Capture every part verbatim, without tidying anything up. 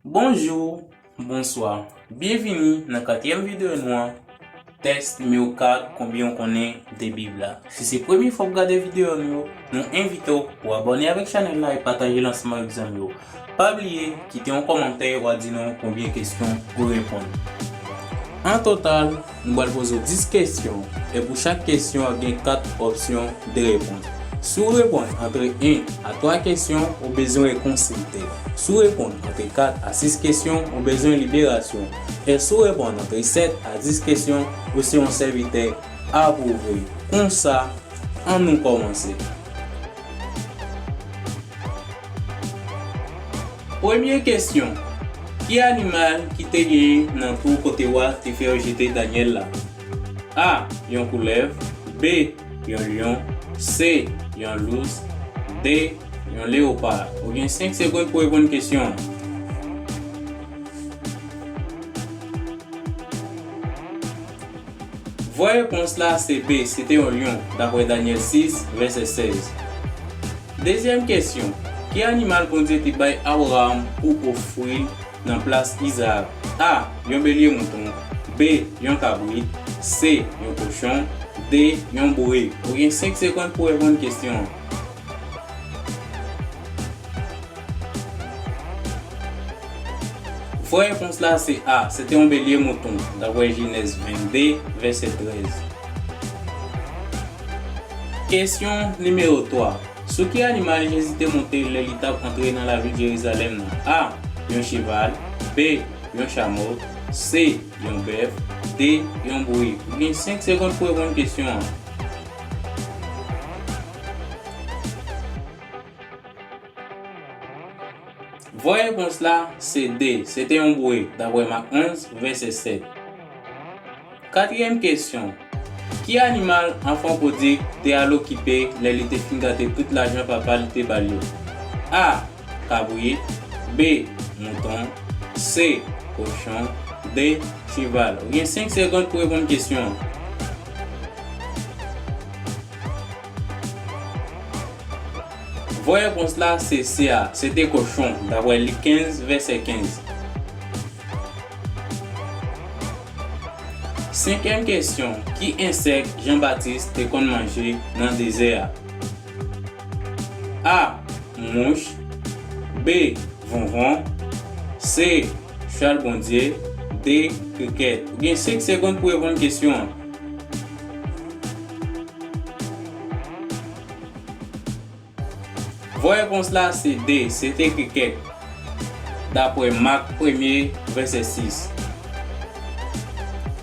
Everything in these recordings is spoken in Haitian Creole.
Bonjou, bonswa. Byenvini nan katriyèm videyo nou an, tès nimewo kat, konbyen w konnen de Bib la. Si se premye fwa w ap gade videyo nou yo, nou envite w pou abòne avèk chanèl la e pataje l ansanm avèk zanmi w. Pa bliye kite yon kòmantè, w a di nou konbyen kesyon ou reponn. An total, nou pral poze w dis kesyon, e pou chak kesyon, w ap gen kat opsyon de repons. Si w reponn antre en a twa kesyon, ou bezwen konsilte. Si w reponn antre kat a sis kesyon, ou bezwen liberasyon. E si w reponn antre sèt a dis kesyon, ou se yon sèvitè apwouve. Konsa, ann nou kòmanse. Premye kesyon, ki animal ki te genyen nan twou kote wa te fè yo jete Danyèl la? A, yon koulèv. B, yon lyon. C, yon lous. D, yon leyopa. Ou gen senk segonn pou reponn kesyon an. Vrè repons la se B, se te yon lyon, daprè Danyèl sis, vèsè sèz. Dezyèm kesyon, ki animal Bondye te bay Abraram pou ofri l nan plas Izaak? A, yon belye mouton. B, yon kabrit. C, yon kochon. D, yon bourèk. Ou gen senk segonn pou reponn kesyon an. Vrè repons la se A, se te yon belye mouton, daprè Jenèz vennde, vèsè trèz. Kesyon nimewo twa. Sou ki animal Jezi te monte lè li t ap antre nan lavil Jerizalèm nan? A, yon cheval. B, yon chamo. C, yon bèf. D, yon bourèk. Ou gen senk segonn pou reponn kesyon an. Vrè repons la se D, se te yon bourèk, daprè Mak onz, vèsè sèt. Katriyèm kesyon, ki animal anfan pwodig te al okipe lè li te fin gate tout lajan papa l te ba l yo? A, kabrit. B, mouton. C, kochon. D, cheval. Ou gen senk segonn pou reponn kesyon an. Vrè repons la se C a, se te kochon, daprè Lik kenz, vèsè kenz. Senkyèm kesyon, ki ensèk Jan Batis te konn manje nan dezè a? A, mouch. B, vonvon. C, chalbondye. D, krikèt. Ou gen senk segonn pou reponn kesyon an. Vrè repons la se D, se te krikèt, daprè Mak premye, vèsè sis.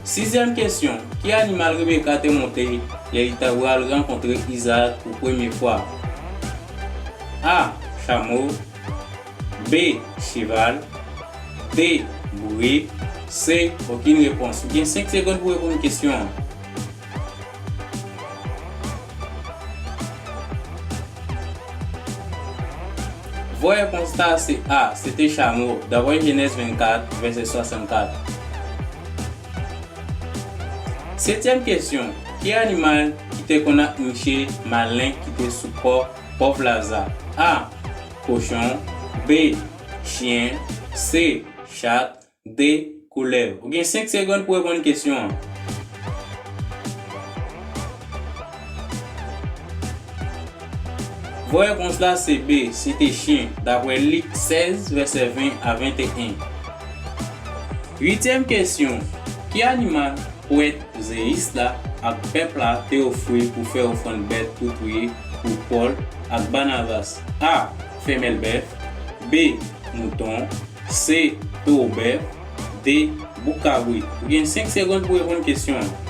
Sizyèm kesyon, ki animal Rebeka te monte lè li ta pral rankontre Izaak pou premye fwa? A, chamo. B, cheval. D, bourèk. C, okenn repons. Ou gen senk segonn pou reponn kesyon an. Vrè repons la se A, se te chamo, daprè Jenèz vennkat, vèsè swasannkat. Setyèm kesyon, ki animal ki te konn ap niche malen ki te sou kò pòv Laza? A, kochon. B, chen. C, chat. D, koulèv. Ou gen senk segonn pou reponn kesyon an. Vrè repons la se B, se te chen, daprè Lik sèz, vèsè ven a venteyen. Uityèm kesyon, ki animal pwèt Zeyis la ak pèp la te ofri pou fè ofrann bèt pou touye pou Pòl ak Banabas? A, femèl bèf. B, mouton. C, towo bèf. D, bouk kabrit. Ou gen senk segonn pou reponn kesyon an.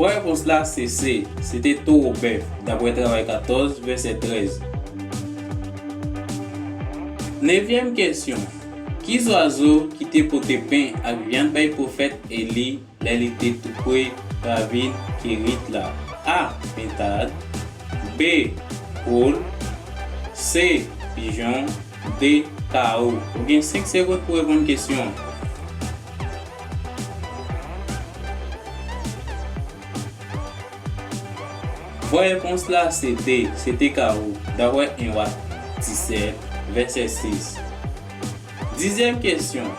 Vrè repons la se C, se te towo bèf, daprè Travay katòz, vèsè trèz. Nevyèm kesyon, ki zwazo ki te pote pen ak vyann bay pwofèt Eli lè li te tou pre ravin Kerit la? A, pentad. B, poul. C, pijon. D, kawo. Ou gen senk segonn pou reponn kesyon an. Vwa repons la se D, se te kawo, dapre en Wa disèt, vèsè sis. Dizyèm kesyon,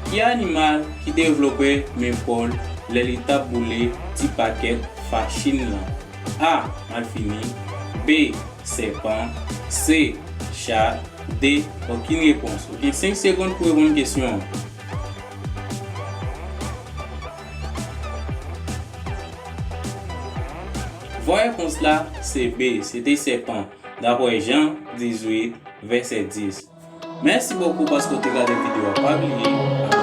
ki animal ki devlope men pa l lè li t ap boule ti pakèt fachin lan? A, malfini. B, sèpan. C, chat. D, okenn repons. Ou gen senk segonn pou reponn kesyon an. Vwa repons la se B, se te sèpan, dapre Jan dizuit, vèsè dis. Mèsi bokou paske w te gade videyo a. Pa bliye